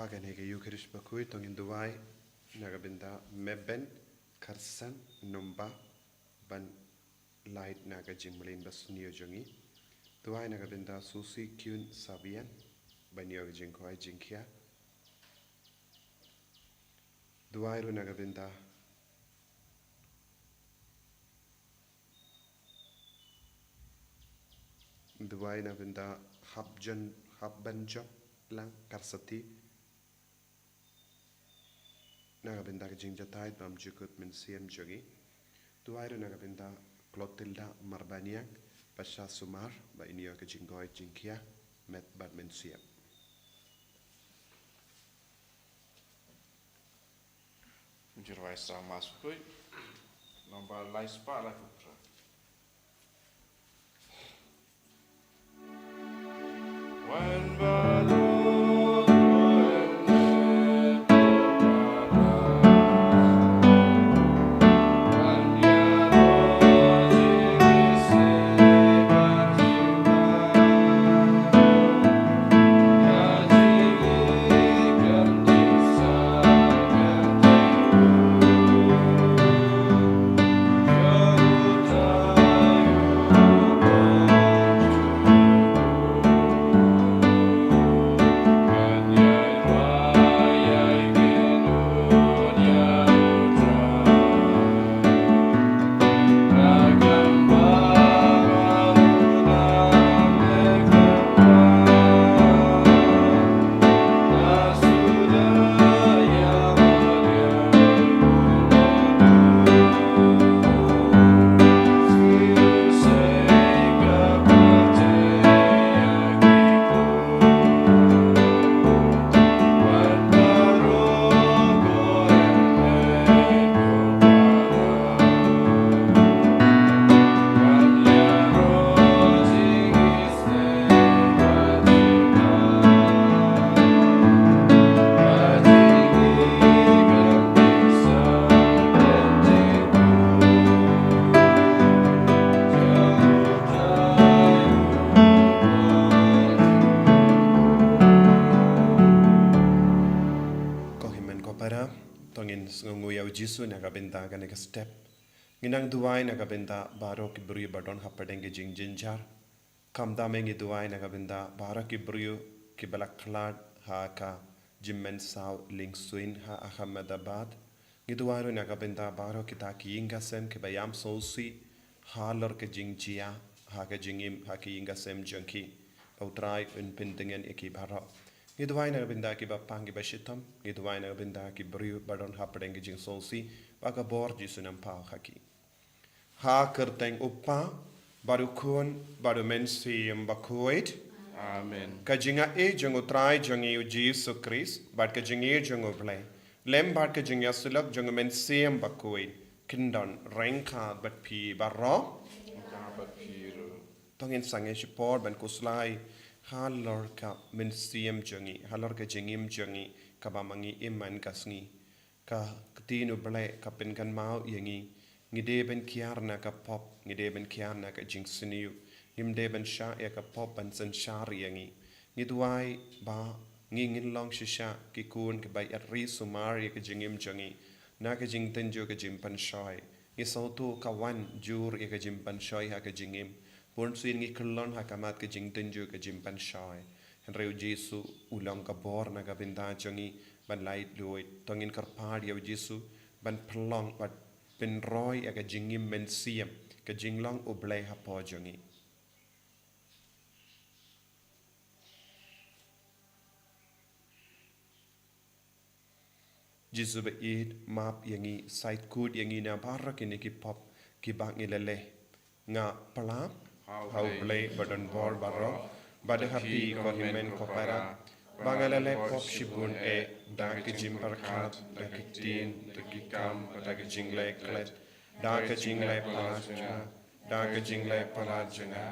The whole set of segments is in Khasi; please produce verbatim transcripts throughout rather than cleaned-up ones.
Kane ka Eucharist bakhuid to ngin duwai na ka bynta Meben Kharsan Nomba ban lait na ka jingmlien basniew jong ngi. Duwai na ka bynta Susi Kyun Sabian ban ïoh ka jingkhawai jingkhia. Duwai ruh na ka bynta Duwai na ka bynta Hapjan Hapbanjop Lang Karsati. Na ka bynta ka jingjatai bym jukut mynsiem jong ngi. Duwai ruh na ka bynta Clotilda Marbaniang, Pasha Sumar, ba in ïoh ka jingkhawai jingkhia met bad mynsiem. Jingduwai sa Mass bakhuid. Nombar lai spah lai phew phra. Ko hynmen ko para, to ngin sngewnguh ïa u Jisu na ka bynta kane ka step. Ngin nang duwai na ka bynta baroh ki briew ba don hapdeng ki jingjynjar. Khamtam ngi duwai na ka bynta baroh ki briew kiba la khlad ha ka jingmynsaw lyngsuin ha Ahmedabad. Ngi duwai ruh na ka bynta baroh kita ki ïing ki sem kiba ïam sngewsih halor ka jingjia ha ka jingim ha ki ïing ki sem jong ki. Ba U Trai un pyndongan ïa ki baroh. Ngi duwai na ka bynta kiba pang kiba shitom. Ngi duwai na ka bynta ki briew ba don hapdeng ki jingsngewsih, ba ka bor Jisu un paw ha ki. Ha ka kyrteng U Kpa, bad U Khun, bad U Mynsiem Bakhuid. Amen. Ka jingïeit jong U Trai jong ngi U Jisu Khrist, bad ka jingïeit jong U Blei, lem bad ka jingïasyllok jong U Mynsiem Bakhuid, kin don ryngkat bad phi baroh. Ryngkat bad phi ruh. To ngin sangeh shipor ban khuslai halor ka mynsiem jong ngi, halor ka jingim jong ngi, kaba ma ngi im man ka sngi. Ka ktien U Blei ka pynkynmaw ïa ngi. Ngi dei ban kiar na ka pop, ngi dei ban kiar na ka jingsniew. Ngim dei ban shah ïa ka pop ban synshar ïa ngi. Ngi duwai ba ngi ngin long shisha ki khun kiba ïaid ri sumar ïa ka jingim jong ngi na ka jingtynjuh ka jingpynshoi. Ngi sngewthuh ka wan jur ïa ka jingpynshoi ha ka jingim. Bun sien ngi kyllon ha khmat ka jingtynjuh ka jingpynshoi. Hynrei U Jisu u long ka bor na ka bynta jong ngi ban lait luid. To ngin kyrpad ïa U Jisu ban pynlong bad pynroi ïa ka jingim mynsiem, ka jinglong U Blei hapoh jong ngi. Jisu ba ïeit, map ïa ngi, sait kut ïa ngi na baroh kine ki pop kiba ngi la leh. Nga pla ha U Blei ba don bor baroh, bad ha phi ko hynmen ko para, ba nga la leh pop shibun eh, da ka jingpyrkhat, da ka ktien, da ki kam, da ka jingleh klet, da ka jingleh palat jong nga, da ka jingleh palat jong nga,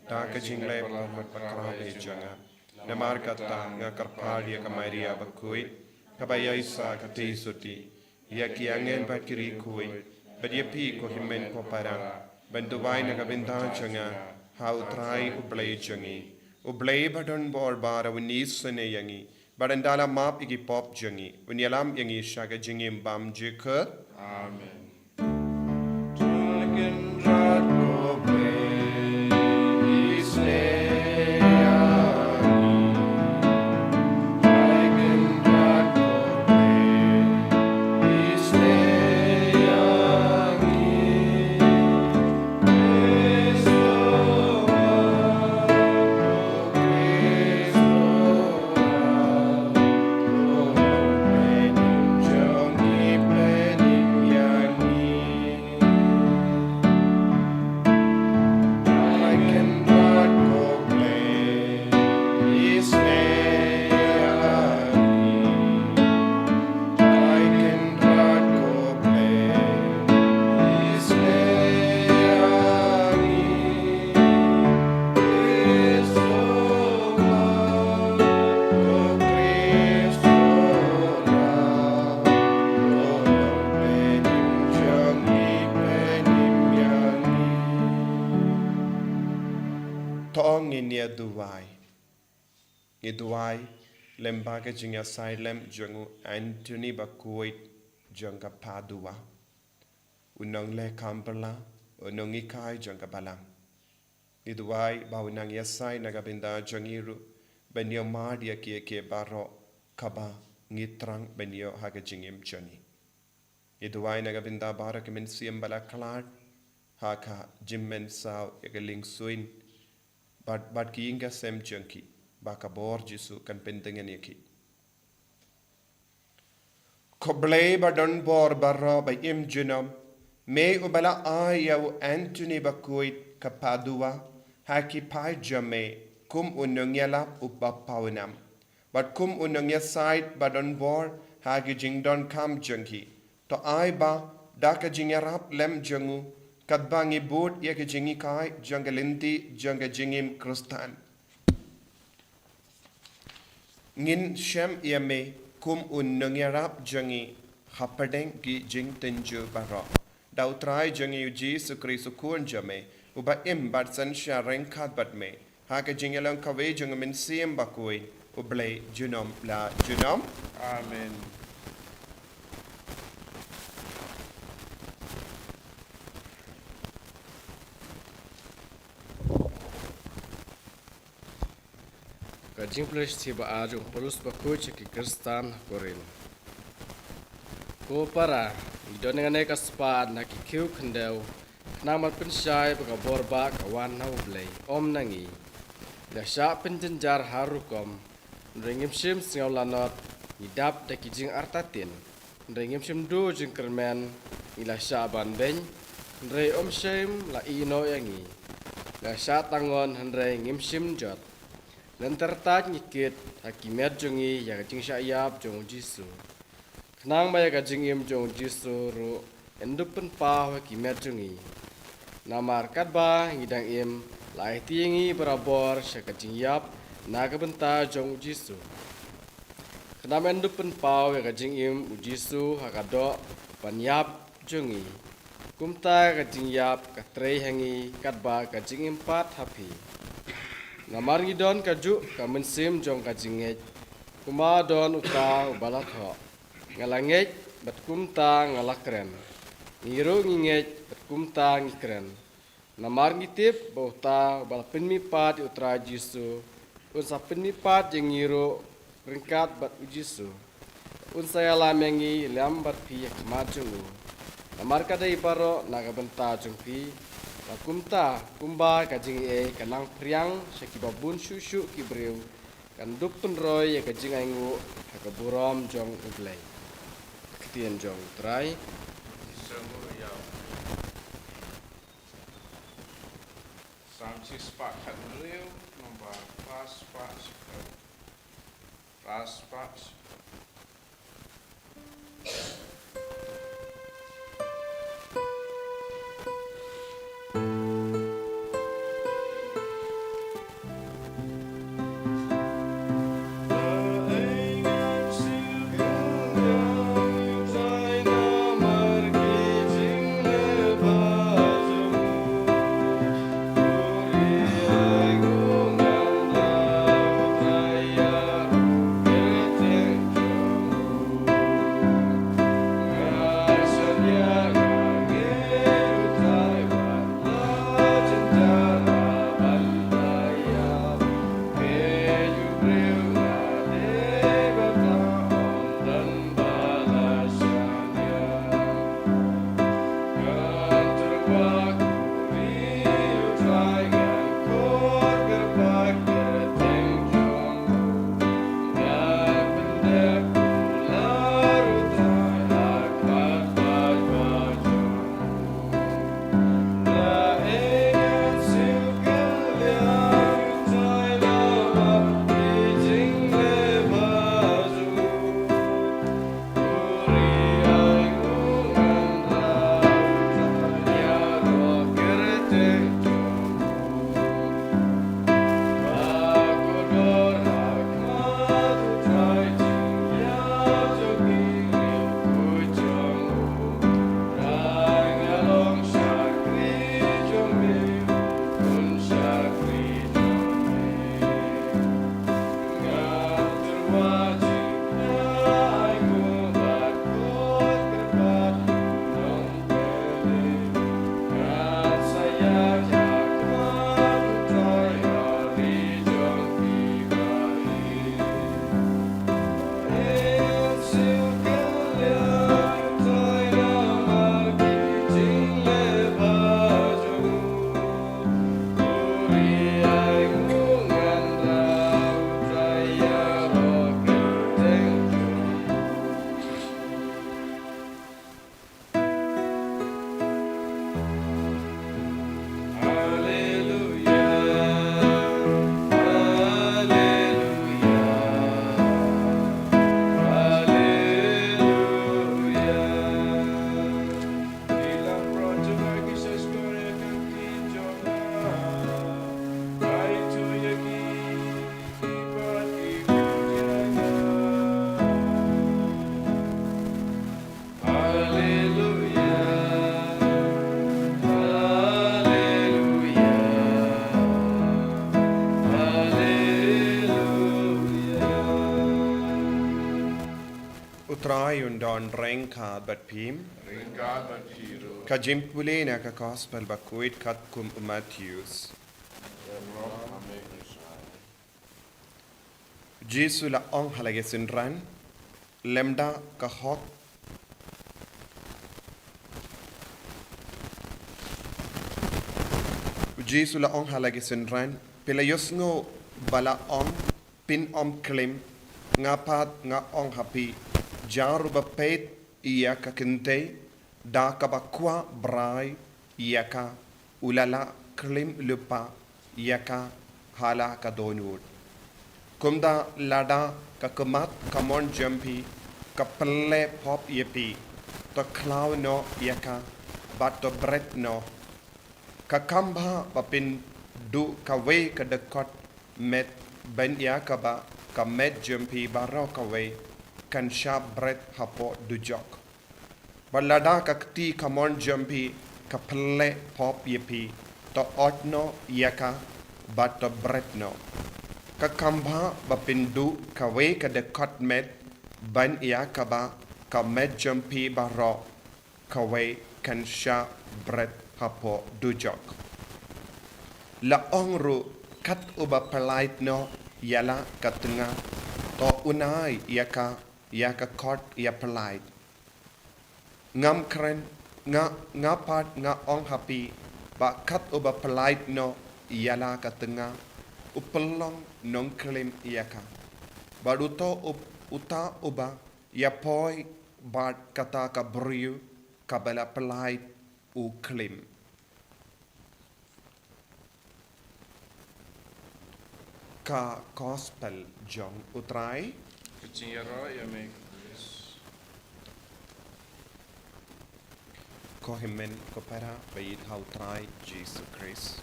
da ka jingleh palat bakhraw eh jong nga. Namar kata nga kyrpad ïa ka Maria bakhuid, kaba ïaisah ka theisotti, ïa ki angel bad ki riewkhuid, bad ïa phi ko hynmen ko para, ban duwai na ka bynta jong nga ha U Trai U Blei jong ngi. U Blei ba don bor baroh un isynei ïa ngi, Bad un da la map ïa ki pop jong ngi. Un ïalam ïa ngi sha ka jingim bymjukut. Amen. To ngin ïa duwai. Ngi duwai lyngba ka jingïasai lem jong u Anthony Bakhuid jong ka Padua, u nongleh kam bylla, u nonghikai jong ka balang. Ngi duwai ba u nang ïasai na ka bynta jong ngi ruh, ban ïohmad ïa kiei kiei baroh kaba ngi thrang ban ïoh ha ka jingim jong ngi. Ngi duwai na ka bynta baroh ki mynsiem ba la khlad ha ka jingmynsaw ïa ka liengsuiñ bad, bad ki ïing ki sem jong ki, ba ka bor Jisu kan pyntngen ïa ki. Ko Blei ba don bor baroh ba im junom, me uba la ai ïa u Anthony Bakhuid ka Padua ha ki phai jong me kum u nongïalap uba pawnam, bad kum u nongïasaid ba don bor ha ki jingdonkam jong ki. To ai ba da ka jingïarap lem jong u, katba ngi bud ïa ka jinghikai jong ka lynti jong ka jingim Khristan, ngin shem ïa me kum u nongïarap jong ngi hapdeng ki jingtynjuh baroh. Da u Trai jong ngi u Jisu Khrist u Khun jong me, uba im bad synshar ryngkat bad me ha ka jingïalong kawei jong u Mynsiem Bakhuid, U Blei junom la junom. Amen. Ka jingpule shithi ba ar jong u Paulus bakhuid sha ki Khristan ha Korinth. Ko para, ngi don ïa kane ka spah na ki khiew khyndew, khnang ban pynshai ba ka bor ba ka wan na U Blei, ym na ngi. Ngi la shah pynjynjar har rukom, hynrei ngim shym sngew lanot, ngi dap da ki jingartatien, hynrei ngim shym duh jingkyrmen, ngi la shah ban beiñ, hynrei ym shym la ïehnoh ïa ngi. Ngi la shah tangon, hynrei ngim shym jot. Lynter tait ngi kit ha ki met jong ngi ïa ka jingshah ïap jong U Jisu, khnang ba ïa ka jingim jong U Jisu ruh yn dup pynpaw ha ki met jong ngi. Namar katba ngi dang im, la aiti ïa ngi barabor sha ka jingïap na ka bynta jong U Jisu, khnang ba yn dup pynpaw ïa ka jingim U Jisu ha ka doh ban ïap jong ngi. Kumta ka jingïap ka trei ha ngi katba ka jingim pat ha phi. Namar ngi don kajuh ka mynsiem jong ka jingngeit, kumba don uta uba la thoh: Nga la ngeit, bad kumta nga la kren. Ngi ruh ngi ngeit, bad kumta ngi kren, namar ngi tip ba uta uba la pynmihpat ïa U Trai Jisu, un sa pynmihpat ïa ngi ruh ryngkat bad U Jisu. Un sa ïalam ïa ngi lem bad phi ha khmat jong u. Namar ka dei baroh na ka bynta jong phi. Bad kumta, kumba ka jingaiei ka nang phriang sha kiba bun shuh shuh ki briew, kan dup pynroi ïa ka jingainguh ha ka burom jong U Blei. Ka ktien jong U Trai. Salm shispah khatbriew, nombar phra spah shiphew. Phra spah shiphew. Trai un don ryngkat bad phi. Ryngkat bad phi ruh. Ka jingpule na ka Gospel bakhuid katkum u Mathaios. Jisu la ong ha la ki synran, lymda ka hok. Jisu la ong ha la ki synran, phi la ïohsngew ba la ong, phin ym klim, nga pat nga ong ha phi, jar uba peit ïa ka kynthei da kaba kwah brai ïa ka, u la lah klim lypa ïa ka ha la ka dohnud. Kumta lada ka khmat ka mon jong phi ka pynleh pop ïa phi, to khlaw noh ïa ka bad to bret noh. Ka kam bha ba phin duh kawei ka dkhot met ban ïa kaba ka met jong phi baroh kawei kan shah bret hapoh dujok. Bad lada ka kti ka mon jong phi ka pynleh pop ïa phi, to ot noh ïa ka bad to bret noh. Ka kam bha ba phin duh kawei ka dkhot met ban ïa kaba ka met jong phi baroh kawei kan shah bret hapoh dujok. La ong ruh, kat uba pyllait noh ïa la ka tnga, to un ai ïa ka ïa ka kot ïapyllait. Ngam kren, nga, nga pat nga ong ha phi, ba kat uba pyllait noh ïa la ka tnga, u pynlong nongklim ïa ka. Bad uto u, uta uba ïapoi bad kata ka briew kaba la pyllait u klim. Ka Gospel jong U Trai. Ka jingïaroh ïa me, Khrist. Ko hynmen ko para ba ïeit ha U Trai Jisu Khrist.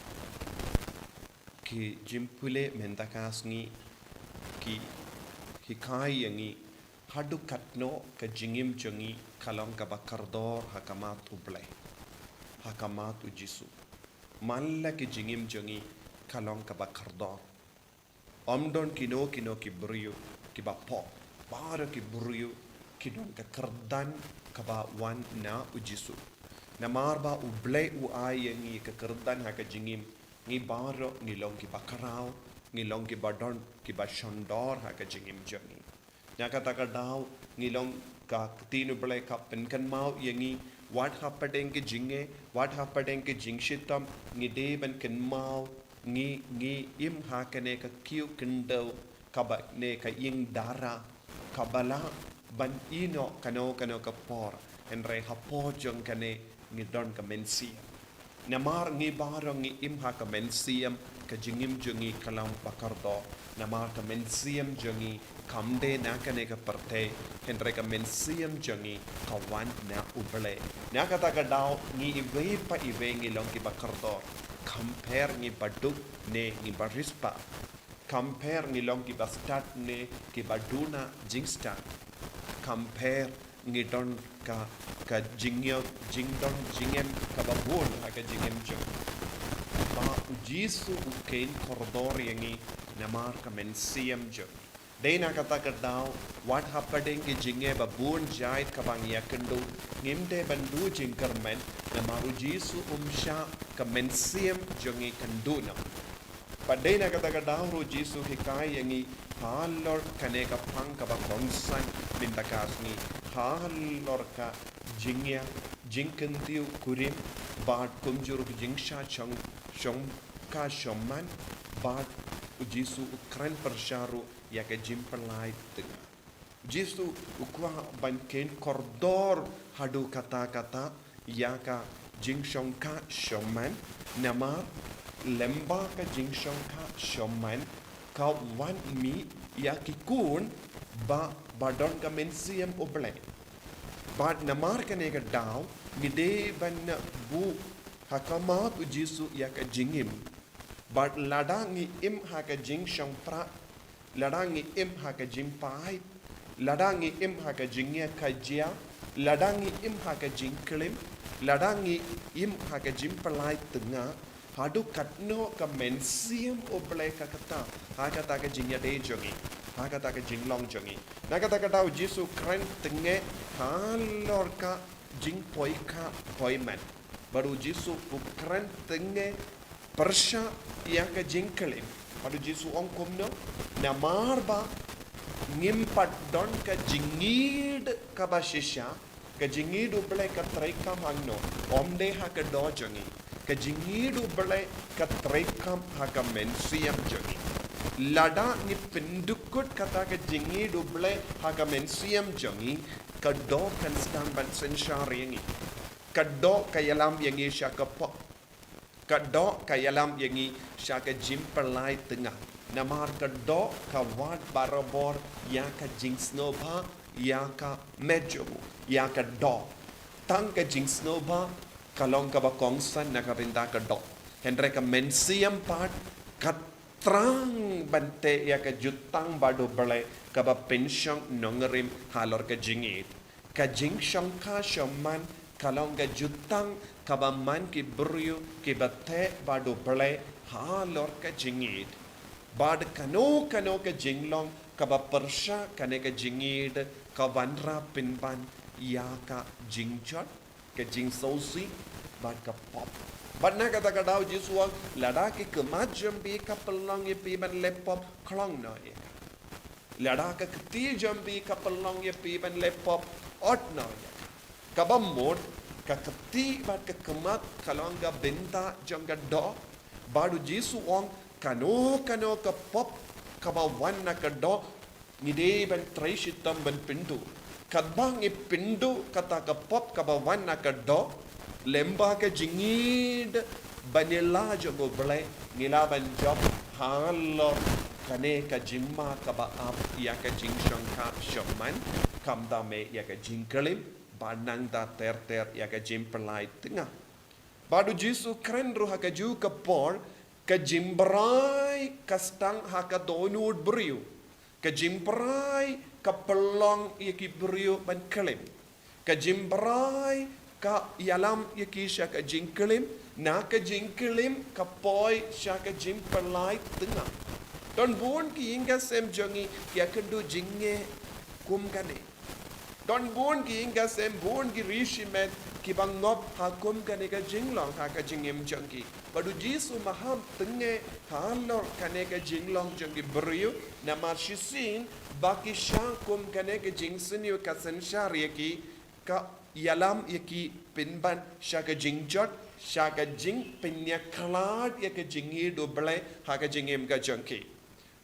Ki jingpule mynta ka sngi ki hikai ïa ngi haduh katno ka jingim jong ngi ka long kaba kordor ha khmat U Blei, ha khmat U Jisu. Man la ki jingim jong ngi ka long kaba kordor. Ym don kino kino ki briew kiba pop, baroh ki briew ki don ka kyrdan kaba wan na U Jisu. Namar ba U Blei u ai ïa ngi ka kyrdan ha ka jingim, ngi baroh ngi long kiba khraw, ngi long kiba don kiba shon dor ha ka jingim jong ngi. Na kata ka daw ngi long, ka ktien U Blei ka pynkynmaw ïa ngi, wat hapdeng ki jingeh, wat hapdeng ki jingshitom, ngi dei ban kynmaw, ngi, ngi im ha kane ka kiew khyndew, kaba ne ka ïing dara, kaba lah ban ïehnoh kano kano ka por, hynrei hapoh jong kane ngi don ka mynsiem. Namar ngi baroh ngi im ha ka mynsiem, ka jingim jong ngi ka long ba kordor. Namar ka mynsiem jong ngi kam dei na kane ka pyrthei, hynrei ka mynsiem jong ngi ka wan na U Blei. Na kata ka daw ngi iwei pa iwei ngi long kiba kordor. Compare ngi ba duk ne ngi ba riewspah. Compare ngi long kiba stad ne kiba duna jingstad. Compare ngi don ka, ka jingïoh, jingdon jingem kaba bun ha ka jingim jong ngi. Ba U Jisu u kheiñ kordor ïa ngi namar ka mynsiem jong ngi. Dei na kata ka daw, wat hapdeng ki jingeh ba bun jait kaba ngi ïakynduh, ngim dei ban duh jingkyrmen, namar U Jisu um shah ka mynsiem jong ngi kan duh noh. Bad dei na kata ka daw ruh U Jisu hikai ïa ngi halor kane ka phang kaba kongsan mynta ka sngi, halor ka jingïa, jingkyntiew kurim, bad kumjuh ruh ka jingshah shong, shongkha shongman, bad U Jisu u kren pyrshah ruh ïa ka jingpyllait tnga. Jisu u kwah ban kheiñ kordor haduh katta katta ïa ka jingshongkha shongman, namar lyngba ka jingshongkha shongman ka wan mih ïa ki khun ba, ba don ka mynsiem U Blei. Bad namar kane ka daw ngi dei ban buh ha khmat U Jisu ïa ka jingim. Bad lada ngi im ha ka jingshongpra, lada ngi im ha ka jingpait, lada ngi im ha ka jingïakajia, lada ngi im ha ka jingklim, lada ngi im ha ka jingpyllait tnga, haduh katno ka mynsiem U Blei ka kata ha kata ka jingïadei jong ngi, kata ka jinglong jong ngi. Na kata ka daw u Jisu kren tynge halor ka jingpoi ka poi men. Bad u Jisu u kren tynge pyrshah ïa ka jingklim. Bad u Jisu ong kumno? Namar ba ngim pat don ka jingïeid kaba shisha, ka jingïeid u Blei ka treikam hangno? Ym dei ha ka doh jong ngi. Ka jingïeid u Blei ka treikam ha ka mynsiem jong ngi. Lada ngi pyndukut kata ka jingïeid u Blei ha ka mynsiem jong ngi, ka doh kan sdang ban synshar ïa ngi. Ka doh ka ïalam ïa ngi sha ka pop. Ka doh ka ïalam ïa ngi sha ka jingpynlait tynga. Namar ka doh ka wad barabor ïa ka jingsngewbha ïa ka met jong u, ïa ka doh. Tang ka jingsngewbha ka long kaba kongsan na ka bynta ka doh. Hynrei ka mynsiem pat ka thrang ban teh ïa ka jutang bad u Blei kaba pynshong nongrim halor ka jingïeid. Ka jingshongkha shongman ka long ka jutang kaba man ki briew kiba teh bad u Blei halor ka jingïeid. Bad kano kano ka jinglong kaba pyrshah kane ka jingïeid ka wanrah pynban ïa ka jingjot, ka jingsngewsih bad ka pop. Bad na kata ka daw u Jisu u ong, lada ki khmat jong phi ka pynlong ïa phi ban leh pop, khlong noh ïa ka. Lada ka kti jong phi ka pynlong ïa phi ban leh pop, ot noh ïa ka. Kaba mut ka kti bad ka khmat ka long ka bynta jong ka doh. Bad u Jisu u ong, kano kano ka pop kaba wan na ka doh, ngi dei ban trei shitom ban pynduh. Katba ngi pynduh kata ka pop kaba wan na ka doh, lyngba ka jingïeid ban ïalam jong u Blei, ngi lah ban jop halor kane ka jingma kaba ap ïa ka jingshongkha shongman, khamtam eh ïa ka jingklim, bad nangta ter ter ïa ka jingpynlait tynga. Bad u Jisu u kren ruh ha kajuh ka por, ka jingbrai ka sdang ha ka dohnud briew. Ka jingbrai ka pynlong ïa ki briew ban klim. Ka jingbrai ka ïalam ïa ki sha ka jingklim, na ka jingklim ka poi sha ka jingpynlait tynga. Don bun ki ïing ka sem jong ngi ki ïakynduh jingeh kum kane. Don bun ki ïing ka sem, bun ki ri shimet kiba ngop ha kum kane ka jinglong ha ka jingim jong ki. Bad u Jisu u maham tynge halor kane ka jinglong jong ki briew, namar shisien ba ki shah kum kane ka jingsniew ka synshar ïa ki, ka ïalam ïa ki pynban sha ka jingjot, sha ka jingpynïakhlad ïa ka jingïeid u Blei ha ka jingim ka jong ki.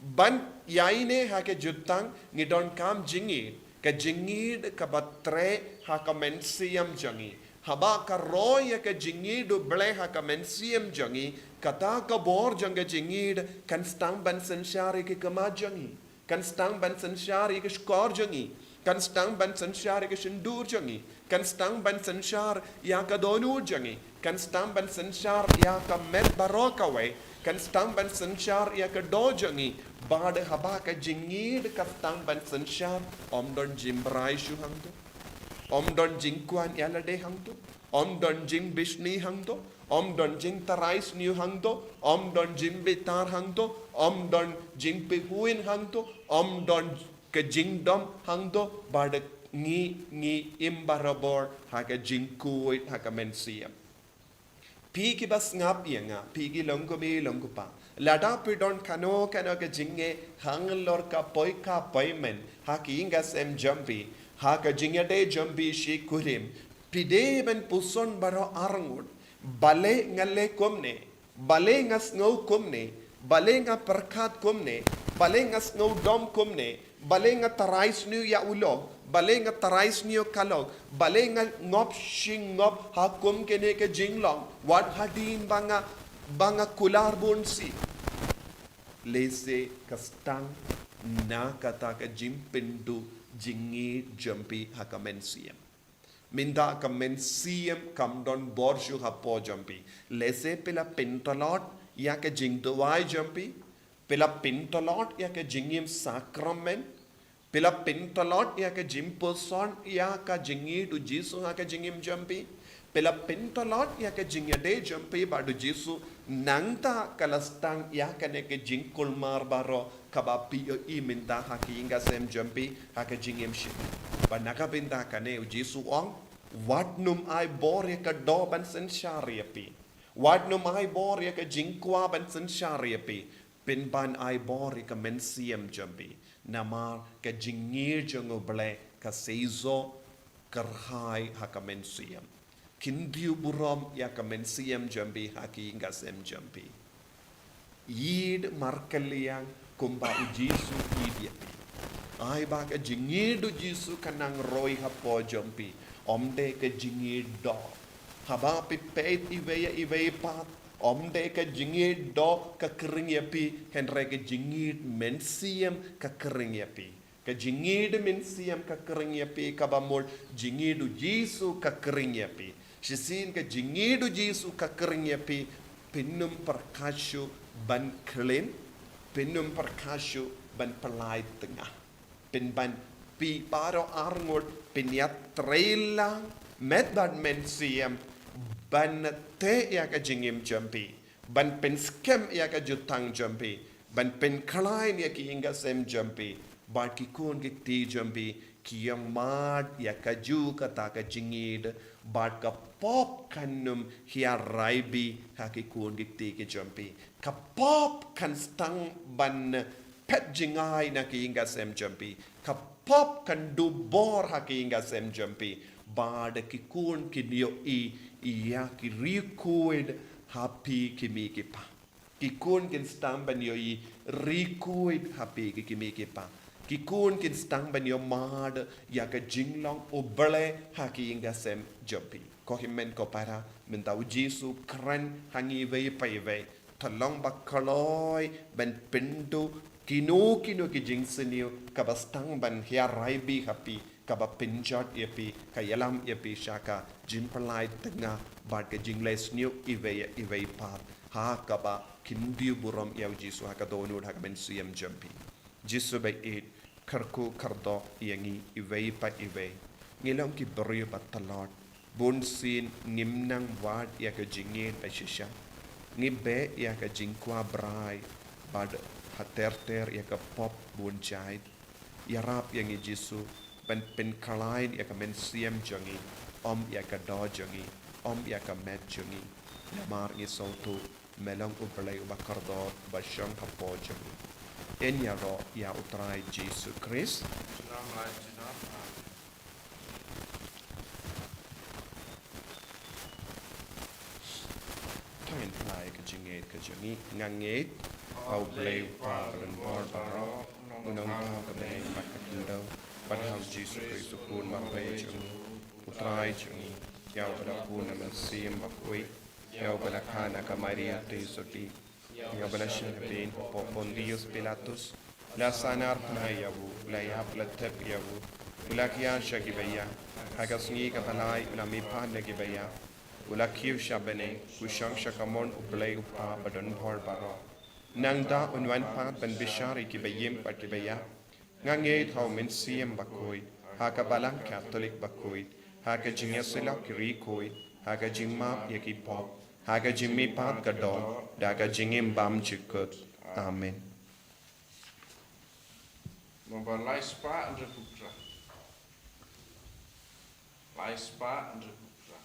Ban ïaineh ha ka jutang ngi donkam jingïeid, ka jingïeid kaba treh ha ka mynsiem jong ngi. Haba ka roi ïa ka jingïeid u Blei ha ka mynsiem jong ngi, kata ka bor jong ka jingïeid kan sdang ban synshar ïa ki khmat jong ngi. Kan sdang ban synshar ïa ki shkor jong ngi. Kan sdang ban synshar ïa ki shyndur jong ngi. Kan sdang ban synshar ïa ka dohnud jong ngi. Kan sdang ban synshar ïa ka met baroh kawei. Kan sdang ban synshar ïa ka doh jong ngi. Bad haba ka jingïeid ka sdang ban synshar, ym don jingbrai shuh hangto. Ym don jingkwah ïalade hangto. Ym don jingbishni hangto. Ym don jingtharai sniew hangto. Ym don jingbitar hangto. Ym don jingpyrkhat hangto. Ym don ka jingdom hangto, bad ngi, ngi im barabor ha ka jingkhuid ha ka mynsiem. Phi kiba sngap ïa nga, phi ki long kmie long kpa, lada phi don kano kano ka jingeh halor ka poi ka poi men ha ki ïing ka sem jong phi, ha ka jingïadei jong phi shi kurim, phi dei ban puson baroh arngut. Balei nga leh kumne? Balei nga sngew kumne? Balei nga pyrkhat kumne? Balei nga sngew dom kumne? Balei nga tharai sniew ïa u lok? Balei nga tharai sniew ka lok? Balei nga ngop shi ngop ha kum kane ka jinglong? Wat hadien ba nga, ba nga kular bun sien. Lehse ka sdang na kata ka jingpynduh jingïeid jong phi ha ka mynsiem. Mynta ka mynsiem kam don bor shuh hapoh jong phi. Lehse phi la pyntlot ïa ka jingduwai jong phi. Phi la pyntlot ïa ka jingim sakramen. Phi la pyntlot ïa ka jingpuson ïa ka jingïeid u Jisu ha ka jingim jong phi. Phi la pyntlot ïa ka jingïadei jong phi bad u Jisu, nangta ka la sdang ïa kane ka jingkulmar baroh kaba phi ïohi mynta ha ki ïing ki sem jong phi, ha ka jingim shane. Bad na ka bynta kane u Jisu u ong, wat nym ai bor ïa ka doh ban synshar ïa phi. Wat nym ai bor ïa ka jingkwah ban synshar ïa phi. Pynban ai bor ïa ka mynsiem jong phi. Namar ka jingïeit jong U Blei ka seisoh kyrhai ha ka mynsiem. Khyndiat burom ïa ka mynsiem jong phi ha ki ïing ki sem jong phi. Ïeit markylliang kumba u Jisu u ïeit ïa phi. Ai ba ka jingïeit u Jisu kan nang roi hapoh jong phi. Ym dei ka jingïeit doh. Haba phi peit iwei ïa iwei pat, ym dei ka jingïeit doh ka khring ïa phi, hynrei ka jingïeit mynsiem ka khring ïa phi. Ka jingïeit mynsiem ka khring ïa phi, kaba mut jingïeit u Jisu ka khring ïa phi. Shisien ka jingïeit u Jisu ka khring ïa phi, phin ym pyrkhat shuh ban khlem, phin ym pyrkhat shuh ban pyllait tnga. Pynban phi baroh arngut phin ïatrei lang met bad mynsiem ban teh ïa ka jingim jong phi, ban pynskhem ïa ka jutang jong phi, ban pynkhlaiñ ïa ki ïing ki sem jong phi, bad ki khun ki kti jong phi ki ïoh mad ïa kajuh kata ka jingïeit, bad ka pop kan ym hiar rai bha ha ki khun ki kti ki jong phi. Ka pop kan sdang ban phet jngai na ki ïing ki sem jong phi. Ka pop kan duh bor ha ki ïing ki sem jong phi. Bad ki khun kin ïohi ïa ki riewkhuid ha phi ki mei ki pa. Ki khun kin sdang ban ïohi riewkhuid ha phi ki mei ki pa. Ki khun kin sdang ban ïoh mad ïa ka jinglong U Blei ha ki ïing ki sem jong phi. Ko hynmen ko para, mynta u Jisu u kren ha ngi iwei pa iwei. Te long ba kloi ban pynduh kino kino ki jingsniew kaba sdang ban hiar rai bha ha phi, kaba pynjot ïa phi, ka ïalam ïa phi sha ka jingpyllait tnga bad ka jingleh sniew iwei ïa iwei pat. Ha kaba khyndiat burom ïa u Jisu ha ka dohnud ha ka mynsiem jong phi. Jisu ba ïeit, kyrkhu kyrdoh ïa ngi iwei pa iwei. Ngi long ki briew ba tlot. Bunsien ngim nang wad ïa ka jingïeit ba shisha. Ngi beh ïa ka jingkwah brai bad ha ter ter ïa ka pop bun jait. Ïarap ïa ngi Jisu ban pynkhlaiñ ïa ka mynsiem jong ngi, ym ïa ka doh jong ngi, ym ïa ka met jong ngi. Namar ngi sngewthuh me long U Blei uba kordor, uba shong hapoh jong ngi. Yn ïaroh ïa U Trai Jisu Khrist. Junom la junom. Amen. To ngin phla ïa ka jingngeit ka jong ngi. Nga ngeit ha U Blei U Kpa ba don bor baroh, U Nongthaw ka bneng bad ka khyndew, bad ha U Jisu Khrist U Khun marwei jong U Trai jong ngi, ïa uba la bun na Mynsiem Bakhuid, ïa uba la kha na ka Maria Theisotti, ïa uba la shah beiñ hapoh Pontius Pilatus, la sahnarphna ïa u, la ïap la thep ïa u, u la khia sha kiba ïap, ha ka sngi kaba lai u la mihpat na kiba ïap, u la kiew sha bneng, u shong sha kamon U Blei U Kpa ba don bor baroh. Nangta un wan pat ban bishar ïa kiba im bad kiba ïap. Nga ngeit ha U Mynsiem Bakhuid, ha ka Balang Katholik bakhuid, ha ka jingïasyllok ki riewkhuid, ha ka jingmap ïa ki pop, ha ka jingmihpat ka doh, da ka jingim bymjukut. Amen. Namba lai spah hynriew phew phra. Lai spah hynriew phew phra.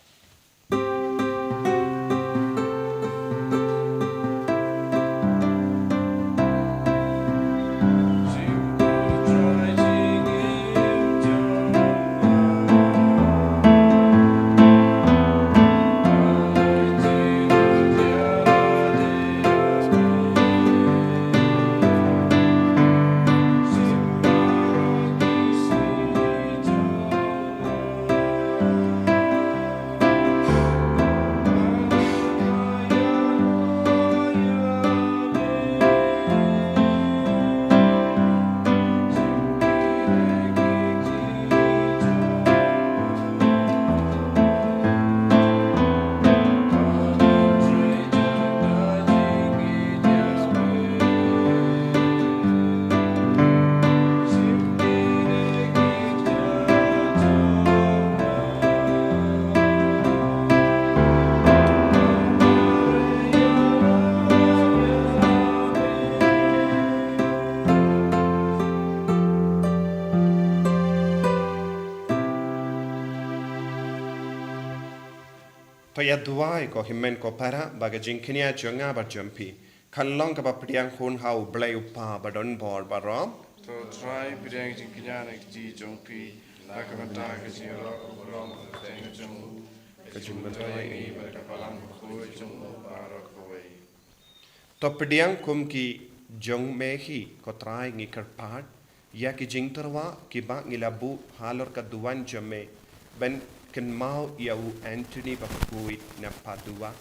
Ïa duwai ko hynmen ko para ba ka jingkñia jong nga bad jong phi kan long kaba pdiang hun ha U Blei U Kpa badonbor baroh. To Trai, pdiang jingkñia na ka kti jong phi, na ka bynta ka jingïaroh ka burom ka kyrteng jong u, ka jingmyntoi ïa ngi bad ka balang bakhuid jong u baroh kawei. To pdiang kum ki jong me hi ko Trai ngi kyrpad ïa ki jingtyrwa kiba ngi la buh halor ka duwan jong me ban kynmaw ïa u Anthony bakhuid na Padua.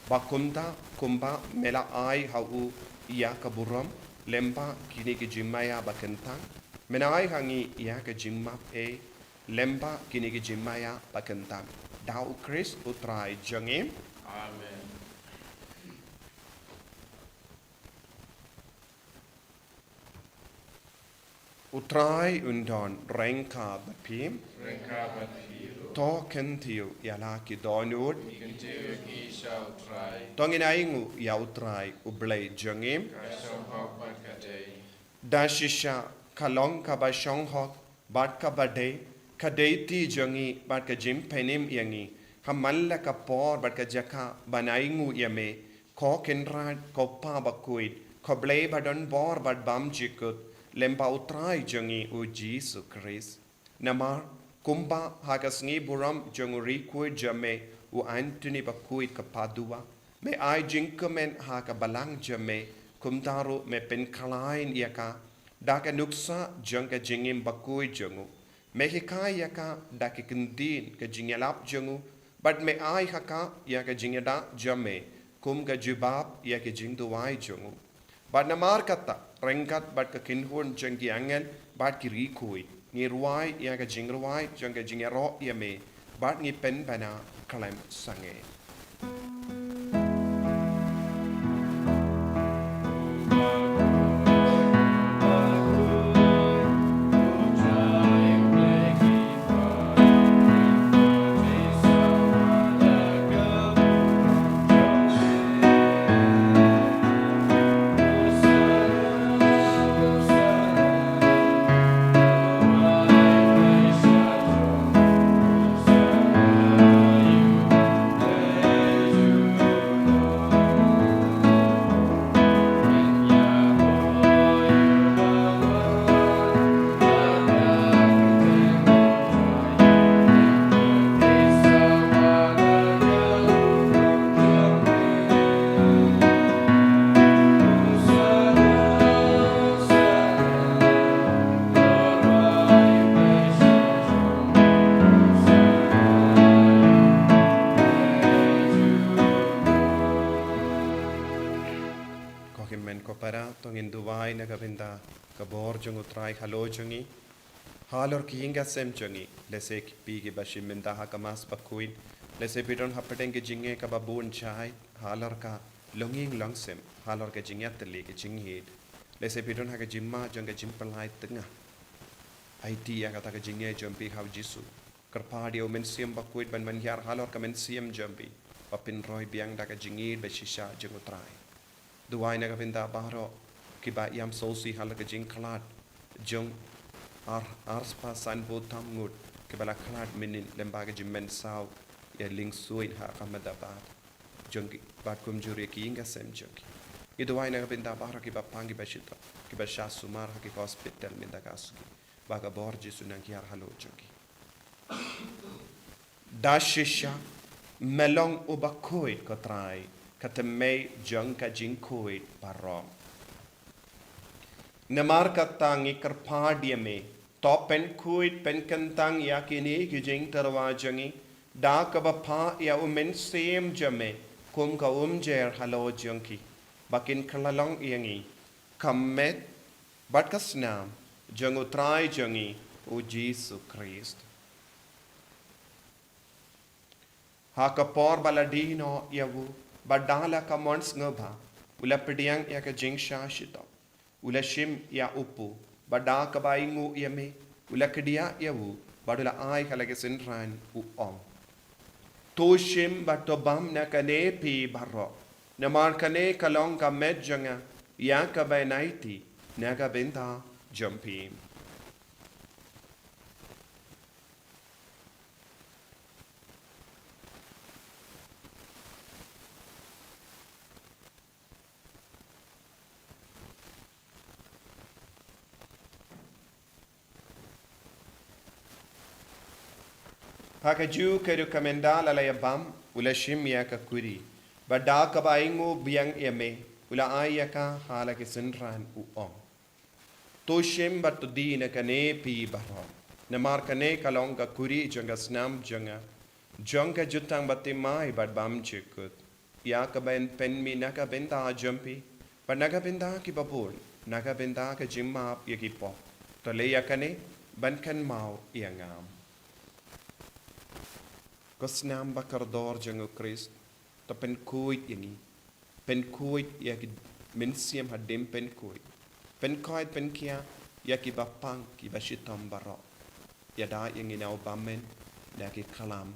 Ba kumta kumba me la ai ha u ïa ka burom lem bad kine ki jingmaïa ba kyntang, men ai ha ngi ïa ka jingmap ei lem bad kine ki jingmaïa ba kyntang. Da U Khrist U Trai jong ngi. Amen. U Trai un don ryngkat bad phi. Ryngkat bad phi ruh. To kyntiew ïa la ki dohnud. Kyntiew ïa ki sha U Trai. To ngin ainguh ïa U Trai U Blei jong ngi. Ka shong hok bad ka dei. Da shisha ka long kaba shong hok bad kaba dei, ka dei kti jong ngi bad ka jingpynim ïa ngi ha man la ka por bad ka jaka ban ainguh ïa me, ko Kynrad, ko Pa bakhuid, ko Blei badonbor bad bymjukut, lem bad U Trai jong ngi U Jisu Khrist. Namar kumba ha ka sngi burom jong u riewkhuid jong me u Anthony bakhuid ka Padua, me ai jingkmen ha ka balang jong me, kumta ruh me pynkhlaiñ ïa ka da ka nuksa jong ka jingim bakhuid jong u. Me hikai ïa ka da ki kyntien ka jingïalap jong u, bad me ai ha ka ïa ka jingïada jong me kum ka jubab ïa ka jingduwai jong u. Bad namar kata, ryngkat bad ka kynhun jong ki angel bad ki riewkhuid, ngi rwai ïa ka jingrwai jong ka jingïaroh ïa me, bad ngi pynbna khlem sangeh. Ko hynmen ko para, to ngin duwai na ka bynta ka bor jong U Trai halor jong ngi. Halor ki ïing ki sem jong ngi, lehse ki phi kiba shim bynta ha ka Mass bakhuid, lehse phi don hapdeng ka jingeh kaba bun jait, halor ka longïing longsem, halor ka jingïatylli ka jingïeit, lehse phi don ha ka jingma jong ka jingpynlait tnga. Aiti ïa kata ka jingeh jong phi ha U Jisu. Kyrpad ïa U Mynsiem Bakhuid ban ban hiar halor ka mynsiem jong phi, ba phin roi biang da ka jingïeit ba shisha jong U Trai. Duwai na ka bynta baroh kiba ïam sngewsih halor ka jingkhlad jong ar, ar spah san phew tam ngut kiba la khlad mynnin lem bad ka jingmynsaw ïa lyngsuin ha Ahmedabad. Jong ki, bad kumjuh ruh ki ïing ki sem jong ki. Ngi duwai na ka bynta baroh kiba pang kiba shitom, kiba shah sumar ha ki hospital mynta ka sngi, ba ka bor Jisu nang hiar halor jong ki. Da shisha, me long uba khuid ko Trai, ka tymmen jong ka jingkhuid baroh. Namar kata ngi kyrpad ïa me, to pynkhuid pynkyntang ïa kine ki jingtyrwa jong ngi, da kaba phah ïa U Mynsiem jong me kum ka umjer halor jong ki, ba kin kylla long ïa ngi ka met bad ka snam jong U Trai jong ngi U Jisu Khrist. Ha ka por ba la die noh ïa u, bad da la ka mon sngewbha, u la pdiang ïa ka jingshah shitom. U la shim ïa u pud, bad da kaba ainguh ïa me, u la kdiah ïa u, bad u la ai ha la ki synran, u ong: To shim bad to bam na kane phi baroh, namar kane ka long ka met jong nga ïa kaba yn aiti na ka bynta jong phi. Ha kajuh ka rukom ynda la la ïa bam, u la shim ïa ka kuri. Bad da kaba ainguh biang ïa me, u la ai ïa ka ha la ki synran, u ong: To shim bad to die na kane phi baroh. Namar kane ka long ka kuri jong ka snam jong nga, jong ka jutang bathymmai bad bymjukut, ïa kaban pynmih na ka bynta jong phi bad na ka bynta kiba bun, na ka bynta ka jingmap ïa ki pop. To leh ïa kane ban kynmaw ïa nga. Ko snam ba kordor jong u Khrist, to pynkhuid ïa ngi. Pynkhuid ïa ki mynsiem hadien pynkhuid. Pynkhuid pynkhiah ïa kiba pang, kiba shitom baroh. Ïada ïa ngi na u bymman na ki khlam.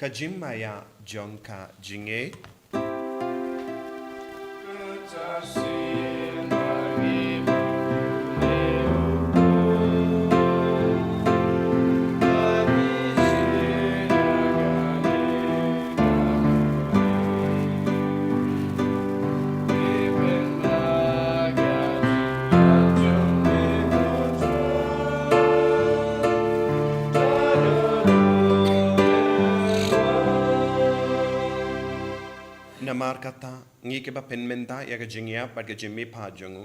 Ka jingmaïa jong ka jingngeit. Namar kata, ngi kiba pynmynta ïa ka jingïap bad ka jingmihpat jong u,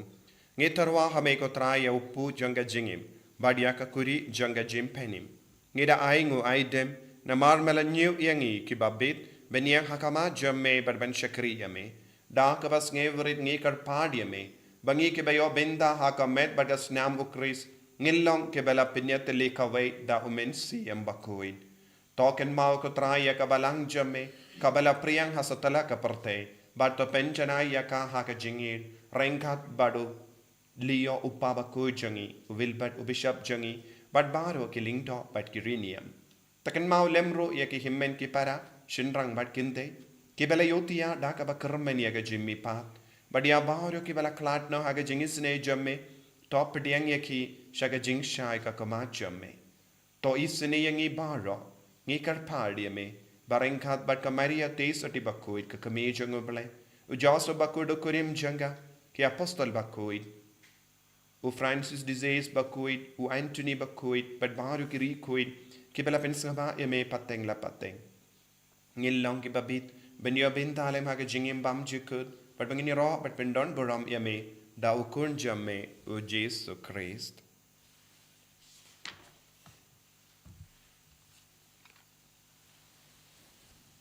ngi tyrwa ha me ko Trai ïa u puh jong ka jingim bad ïa ka kuri jong ka jingpynim. Ngi da ainguh aidem, namar me la ñiew ïa ngi kiba bit ban ïeng ha khmat jong me bad ban shakri ïa me. Da kaba sngewrit ngi kyrpad ïa me ba ngi kiba ïoh bynta ha ka met bad ka snam u Khrist ngin long kiba la pynïatylli kawei da u Mynsiem Bakhuid. To kynmaw ko Trai ïa ka balang jong me kaba la phriang ha satlak ka pyrthei, bad to pynjanai ïa ka ha ka jingïeit ryngkat bad u Leo u Pa bakhuid jong ngi, u Wilbert u Bishop jong ngi, bad baroh ki lyngdoh bad ki riewniam. To kynmaw lem ruh ïa ki hynmen ki para, shynrang bad kynthei, kiba la ïohthiah da kaba kyrmen ïa ka jingmihpat, bad ïa baroh kiba la khlad noh ha ka jingisynei jong me, to pdiang ïa ki sha ka jingshai ka khmat jong me. To isynei ïa ngi baroh, ngi kyrpad ïa me, ba ryngkat bad ka Maria Theisotti bakhuid ka kmie jong u Blei, u Joseph bakhuid u kurim jong ka, ki apostol bakhuid, u Francis de Sales bakhuid, u Anthony bakhuid, bad baroh ki riewkhuid kiba la pynsngewbha ïa me pateng la pateng. Ngin long kiba bit ban ïoh bynta lem ha ka jingim bymjukut, bad ba ngin ïaroh bad pyndon burom ïa me da u Khun jong me, u Jisu Khrist.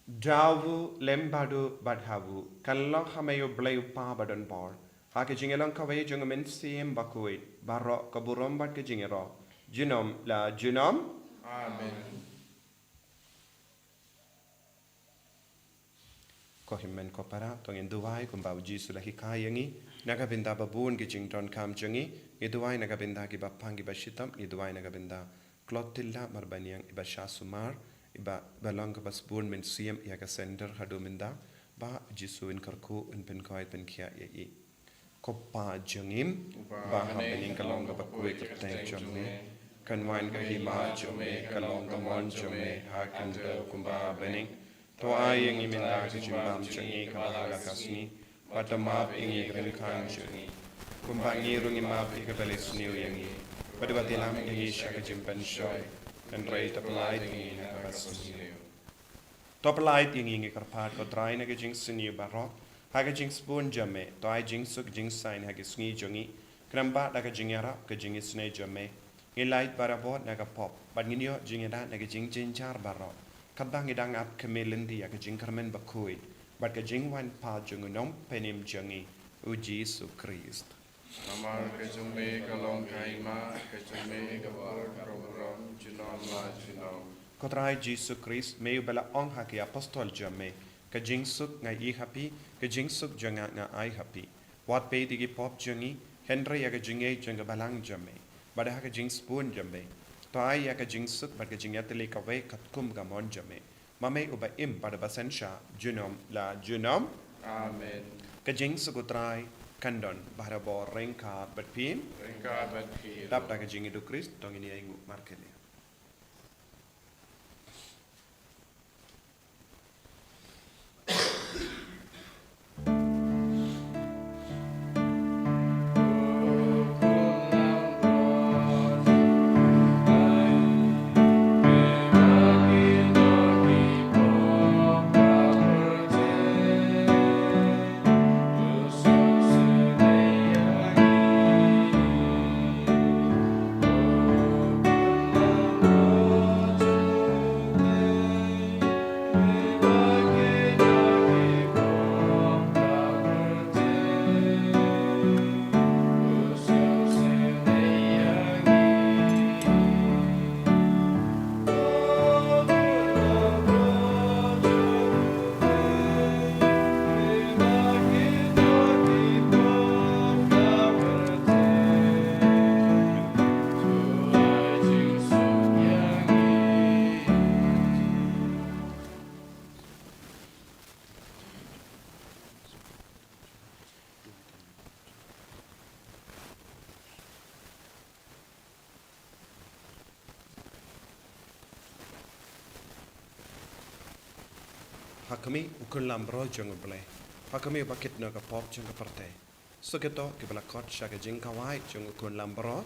Da u lem bad u bad ha u, kan long ha me U Blei U Kpa badonbor, ha ka jingïalong kawei jong U Mynsiem Bakhuid, baroh ka burom bad ka jingïaroh, junom la junom. Amen. Ko hynmen ko para, to ngin duwai kumba U Jisu u la hikai ïa ngi. Na ka bynta ba bun ki jingdonkam jong ngi, ngi duwai na ka bynta kiba pang kiba shitom, ngi duwai na ka bynta Clotilda Marbaniang iba shah sumar, iba, ba long kaba sbun mynsiem ïa ka sender haduh mynta, ba U Jisu un kyrkhu, un pynkhuid pynkhiah ïa i. Ko Pa jong ngi, uba ha bneng, ka long kaba khuid ka kyrteng jong me. Kan wan ka hima jong me, ka long ka mon jong me ha khyndew kumba ha bneng. To ai ïa ngi mynta ka jingbam jong ngi kaba ha la ka sngi. Bad to map ïa ngi ki ryngkang jong ngi, kumba ngi ruh ngi map ïa kiba leh sniew ïa ngi. Bad wat ïalam ïa ngi sha ka jingpynshoi, hynrei to pyllait ïa ngi na kaba sniew. To pyllait ïa ngi, ngi kyrpad ko Trai, na ka jingsniew baroh, ha ka jingsbun jong me. To ai jingsuk jingsaiñ ha ki sngi jong ngi, khnang ba da ka jingïarap ka jingisynei jong me, ngin lait barabor na ka pop, bad ngin ïoh jingïada na ka jingjynjar baroh, katba ngi dang ap khmih lynti ïa ka jingkyrmen bakhuid bad ka jingwan pat jong U Nongpynim jong ngi, U Jisu Khrist. Namar ka jong me ka long ka hima, ka jong me ka bor, ka burom, junom la junom. Ko Trai Jisu Khrist, me uba la ong ha ki apostol jong me: Ka jingsuk nga ïoh ha phi, ka jingsuk jong nga nga ai ha phi. Wat peit ïa ki pop jong ngi, hynrei ïa ka jingngeit jong ka balang jong me, bad ha ka jingsbun jong me, to ai ïa ka jingsuk bad ka jingïatylli kawei katkum ka mon jong me. Ma me uba im bad uba synshar, junom la junom. Amen. Ka jingsuk U Trai kan don barabor ryngkat bad phi. Ryngkat bad phi. Dap da ka jingïeit U Khrist, to ngin ïainguh markylliang. Ha khmih, u khun lamro jong U Blei. Ha khmih, ba kit noh ka pop jong ka pyrthei. Sa kito kiba la khot sha ka jingkawei jong u khun lamro.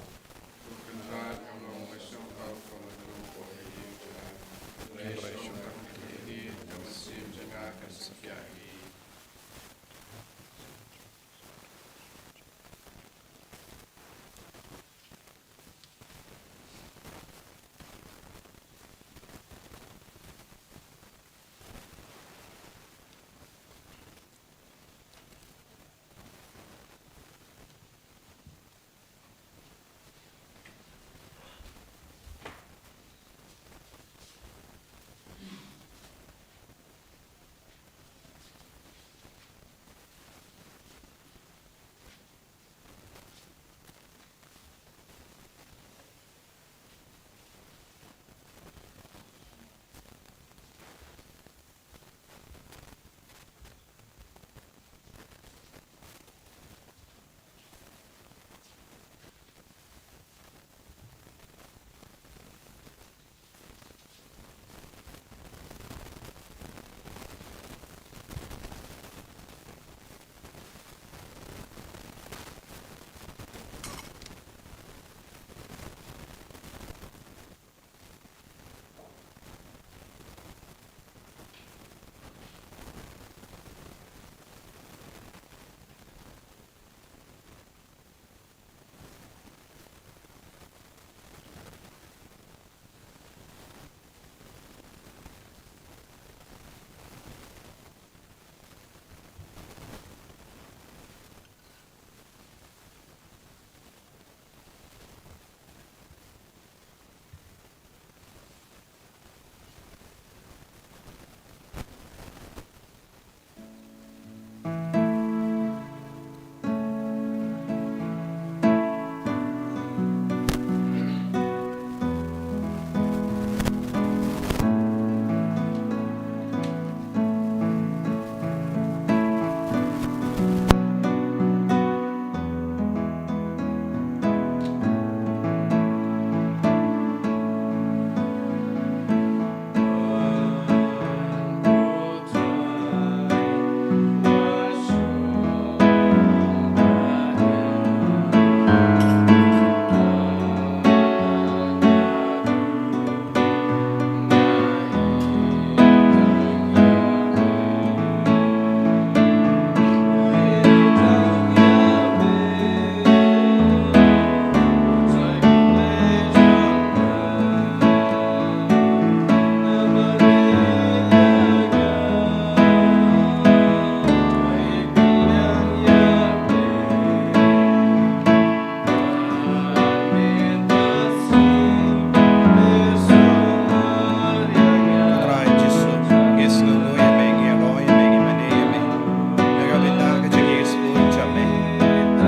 Trai Jisu, ngi sngewnguh ïa me, ngi ïaroh ïa me, ngi mane ïa me. Na ka bynta ka jingïasngewbha jong me,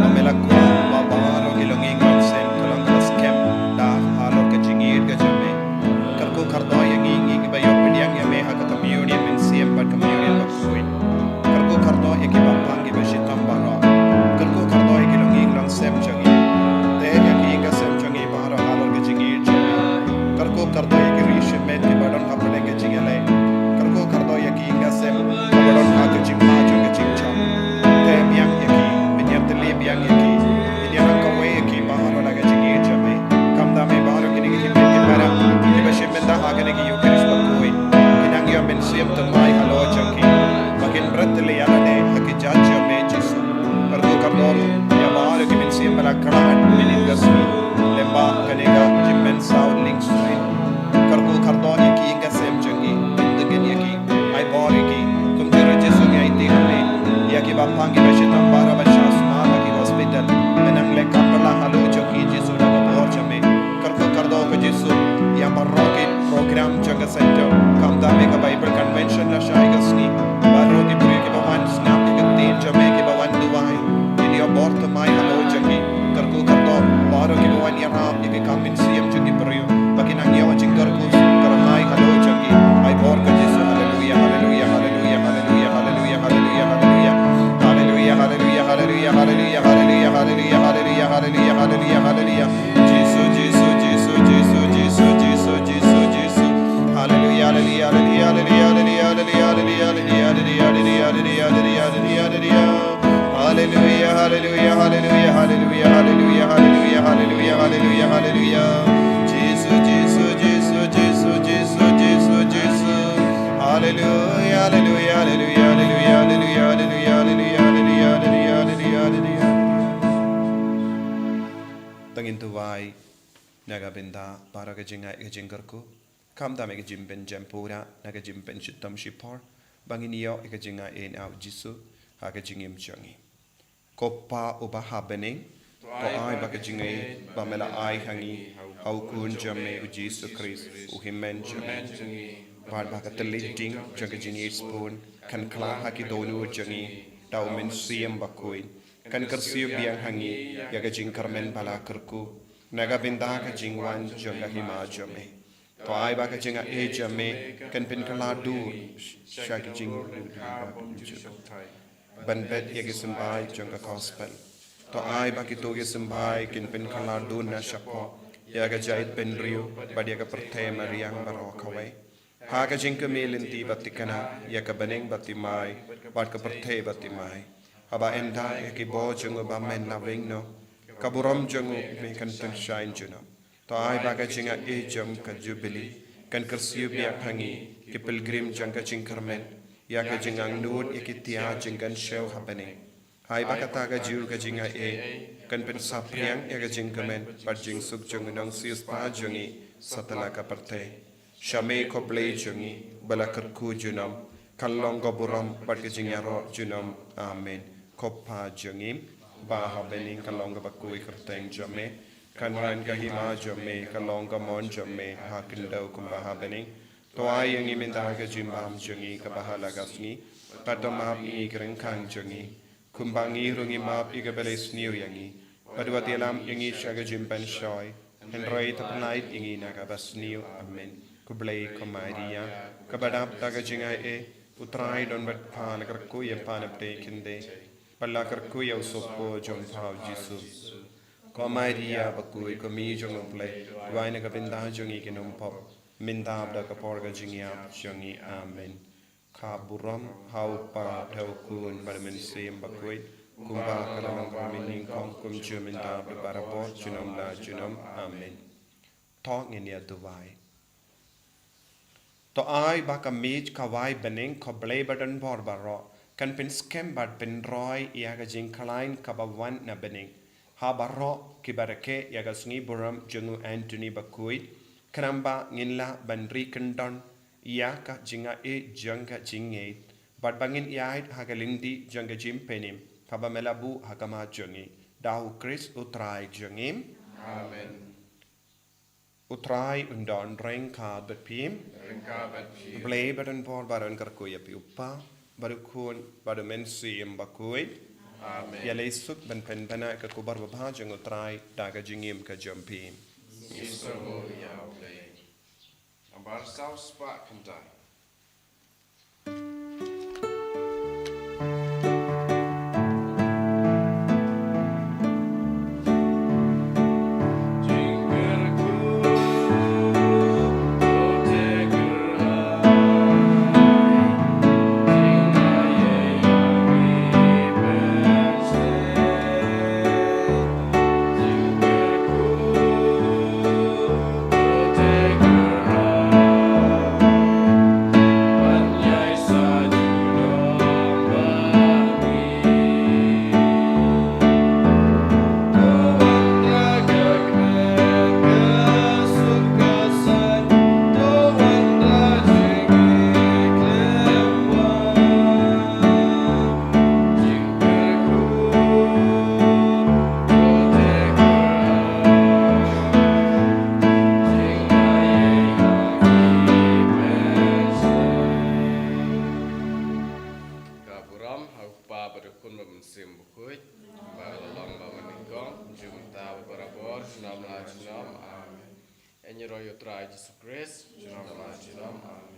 ba me la khot ba baroh ki longïing longsem ka long ka la skhem da halor ka jingïeit ka jong me. Kyrkhu kyrdoh ïa ngi, ngi kiba ïoh pdiang ïa me ha ka communion mynsiem bad communion bakhuid. Kyrkhu kyrdoh ïa ki bapang kiba shitom baroh. Kyrkhu kyrdoh ïa ki longïing longsem jong ngi. Teh ïa ki ïing ka sem jong ngi baroh halor ka jingïeit jong ngi. Kyrkhu kyrdoh ïa ki ri shimet kiba don hapdeng ka jingïaleh. Kyrkhu kyrdoh ïa ki ïing ka sem kiba don ha ka jingma jong ka jingchong. Teh biang ïa ki, pynïatylli biang ïa ki, pynïalang kawei ïa ki baroh na ka jingïeit jong me. Kam da me baroh kine ki hynmen ki para kiba shim bynta ha kane ka Eucharist bakhuid, ki nang ïoh mynsiem thymmai halor jong ki, ba kin bret ïa lade ha ki jait jong me Jisu. Kyrkhu kyrdoh ïa baroh ki mynsiem ba la khlad mynnin ka sngi lyngba kane ka jingmynsaw lyngsngew. Kyrkhu kyrdoh ïa ki ïing ka sem jong ngi, pynthikna ïa ki, ai bor ïa ki. Kumjuh ruh Jisu ngi aiti hangne ïa ki bapang kiba shitom baroh ba shah sumar ha ki hospital, ba nang leh kam pala halor jong ki Jisu da ka bor jong me. Kyrkhu kyrdoh ko Jisu ïa baroh ki program jong ka center, kam da me ka Bible convention lashai ka sngi. Baroh ki briew kiba wan sngap ïa ka ktien jong me, kiba wan duwai, kin ïoh bor thymmai halor jong ki. Kyrkhu kyrdoh baroh kiba wan ïarap ïa ki kam mynsiem jong ki briew, ba kin nang ïoh jingkyrkhu kyrhai halor jong ki. Ai bor ko Jisu. Haleluya, haleluya, haleluya, haleluya, haleluya, haleluya, haleluya. Haleluya, haleluya, haleluya, haleluya, haleluya, haleluya. Jisu, Jisu, Jisu, Jisu, Jisu, Jisu, Jisu, Jisu. Haleluya, haleluya, haleluya, haleluya, haleluya, haleluya, haleluya, haleluya. Hallelujah, hallelujah, hallelujah, hallelujah. Hallelujah, hallelujah, hallelujah, hallelujah, hallelujah, hallelujah, hallelujah, hallelujah. Jisu, Jisu, Jisu, Jisu, Jisu, Jisu, Jisu. Hallelujah, hallelujah, hallelujah, hallelujah, hallelujah, hallelujah, hallelujah, hallelujah, hallelujah, hallelujah. To ngin duwai na ka bynta baroh ka jingai ka jingkyrkhu. Khamtam ïa ka jingpynjem pura na ka jingpynshitom shipor, ba ngin ïoh ïa ka jingai na u Jisu ha ka jingim jong ngi. Ko Pa uba ha bneng, to ai ba ka jingngeit ba me la ai ha ngi ha u Khun jong me u Jisu Khrist, u Hynmen jong ngi, bad ba ka tlot ding jong ka jingïeit sbun kan kylla ha ki dohnud jong ngi da u Mynsiem Bakhuid, kan kyrsiew biang ha ngi ïa ka jingkyrmen ba la kyrkhu na ka bynta ka jingwan jong ka Hima jong me. To ai ba ka jingaiei jong me kan pynkylla dur sha ka jingaiei ban bet ïa ki symbai jong ka gospel. To ai ba kito ki symbai kin pynkylla dur na shapoh ïa ka jaitbynriew bad ïa ka pyrthei mariang baroh kawei, ha ka jingkyrmen lynti bad thikna ïa ka bneng bad thymmai bad ka pyrthei bad thymmai. Haba ynda ïa ki bor jong u Bamon la weng noh, ka burom jong u me kan tyngshaiñ junom. To ai ba ka jingaiei jong ka Jubili kan kyrsiew biang ha ngi ki pilgrim jong ka jingkyrmen ïa ka jingangnud ïa ki tiar jingkynshew ha bneng. Ai ba kata ka juh ka jingaiei kan pynsaphriang ïa ka jingkmen bad jingsuk jong u Nongsiewspah jong ngi satlak ka pyrthei. Sha me ko Blei jong ngi ba la kyrkhu junom, kan long ka burom bad ka jingïaroh junom. Amen. Ko Pa jong ngi ba ha bneng, kan long kaba kyrteng jong me, kan wan ka Hima jong me, kan long ka mon jong me ha khyndew kumba ha bneng. To ai ïa ngi mynta ka jingbam jong ngi kaba ha la ka sngi, bad to map ïa ngi ki ryngkang jong ngi, kumba ngi ruh ngi map ïa kiba la sniew ïa ngi. Bad wat ïalam ïa ngi sha ka jingpynshoi, hynrei to pyllait ïa ngi na kaba sniew. Amen. Ko Blei, ko Maria kaba dap da ka jingaiei, u Trai u don bad pha. La kyrkhu ïa pha na pdeng khyndiat, bad la kyrkhu ïa u sohpor jong pha u Jisu. Ko Maria bakhuid, ko Mei jong u Blei, duwai na ka bynta jong ngi ki nongpop, mynta bad ha ka por ka jingïap jong ngi. Amen. Ka burom ha u Pa, ha u Khun bad ha u Mynsiem Bakhuid, kumba ka la long mynnyngkong, kumjuh mynta bad barabor, junom la junom. Amen. To ngin ïa duwai. To ai ba ka miej ka wai bneng, ko Blei ba don bor baroh, kan pynskhem bad pynroi ïa ka jingkhlaiñ kaba wan na bneng ha baroh kiba rakhe ïa ka sngi burom jong u Anthony Bakhuid, khnang ba ngin lah ban ri kyndon ïa ka jingaiei jong ka jingngeit, bad ba ngin ïaid ha ka lynti jong ka jingpynim kaba me la buh ha khmat jong ngi, da u Khrist u Trai jong ngi. Amen. U Trai un don ryngkat bad phi. Ryngkat bad phi. U Blei ba don bor baroh un kyrkhu ïa phi, u Pa bad u Khun bad u Mynsiem Bakhuid. Amen. Ïaleh suk ban pynbna ka khubor babha jong u Trai da ka jingim ka jong phi. Ngi sngewbha ïa u Blei. Nambar saw spah khyndai. Ka burom ha u Kpa bad u Khun bad u Mynsiem Bakhuid, ba la long ba mynnyngkong, kumjuh mynta bad barabor, junom la junom. Amen. Ïaroh ïa u Trai Jisu Khrist. Junom la junom. Amen.